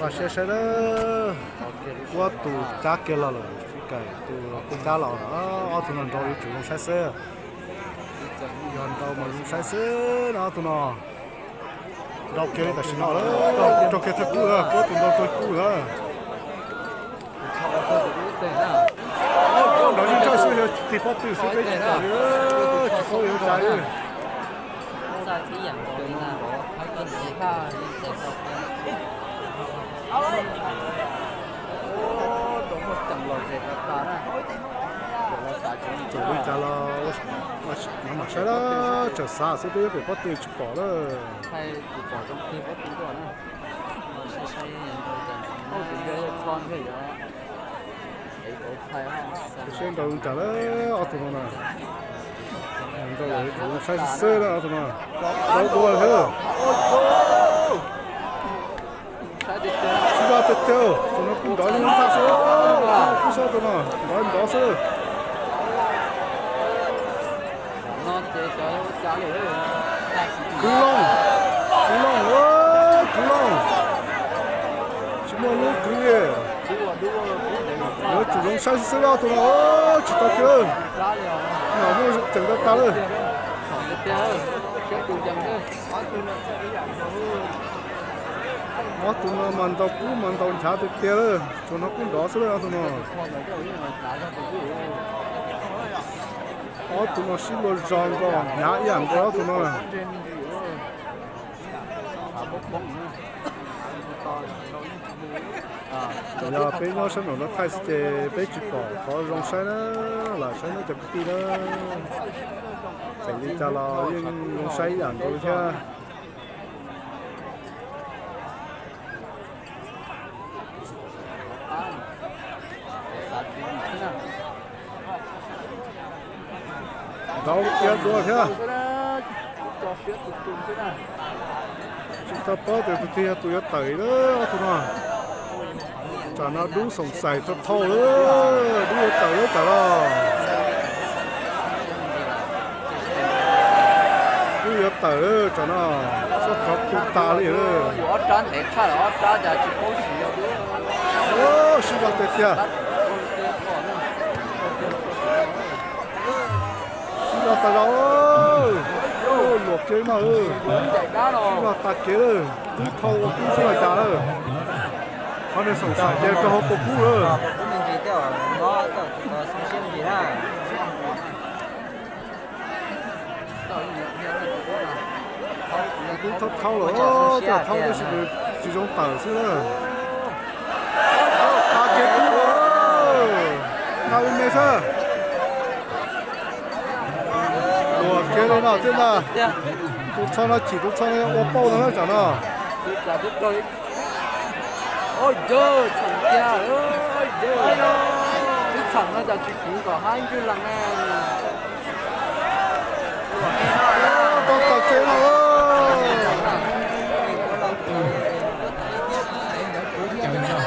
Siab saib na, puab tus cab kiag los lawm, tsis kaim tus puab cab los, ob tug no nrau yuav tsum zoo saib xwb. Yog nrau mas zoo saib xwb na, ob tug no nrau kiag li tam sim no, raug kiag thawj kub lawm, puab tus nrau thawj kub lawm. Nrau ib ntsaj xwb, yog tsis tig pob tw xwb peb tsis pom li, tsis paub yuav cas li. Txawm li cas los mam saib na, tseem xav xwb, peb yuav pem pob tw tsis pom lawm. Saib nrau li cas lawm ob tug no na. Nrau lawm, saib xwb xwb na ob tug no. Nrau dua thiab. Sib zog tiag tiag, tus no kuj nrov li ntag xwb, kuj xwb tus no nrov nrov xwb. Kwv Looj, Kwv Looj, Kwv Looj, tsis muaj lub kwv li. Yuav tsum zoo saib xwb xwb, ob tug no tsis tau kiag, no muaj ceem tag tag lawm. Ob tug no mas ntaus kub mas ntaus nchav tiag tiag lawm, tsuas no kub nrov xwb lawm ob tug no. Ob tug no sib luag zog nkaus, hnyav ib yam nkaus ob tug no. Yog peb nyob sab nraum no thaij xwb ces peb tsis pom qhov zoo saib na, lam saib na cov kwv tij na. Txawm li cas los yeej zoo saib ib yam nkaus thiab. Nrov kiag dua thiab. Tsis tau paub tias tus twg yog tus yuav tawm lawm ob tug no. Tsam no dub xoom xaim thau thau lawm, dub yuav tawm lawm tsam no. Dub yuav tawm lawm tsam no, xob rov tu tas li lawm. Ob rab ntev tshaj, ob rab cas tsis paub siv. Sib zog tiag tiag. Sib zog tas zog, luam kev mas, sib zog tas kev lawm, dub thau ua kub xwb los cas lawm. Qhov nej xoom xaim ces rau hauv tus kub lawm. Dub thau thau lawm, thau tab sis tsis zoo tawm xwb na. Tas kev kub, nqa me me xwb. Luam kev li no thiab ntag. Tus txho no chim tus txho no ua pauj no na tsam no. Twb txheem no cas tsis kiv kom haib ntswj lees ne.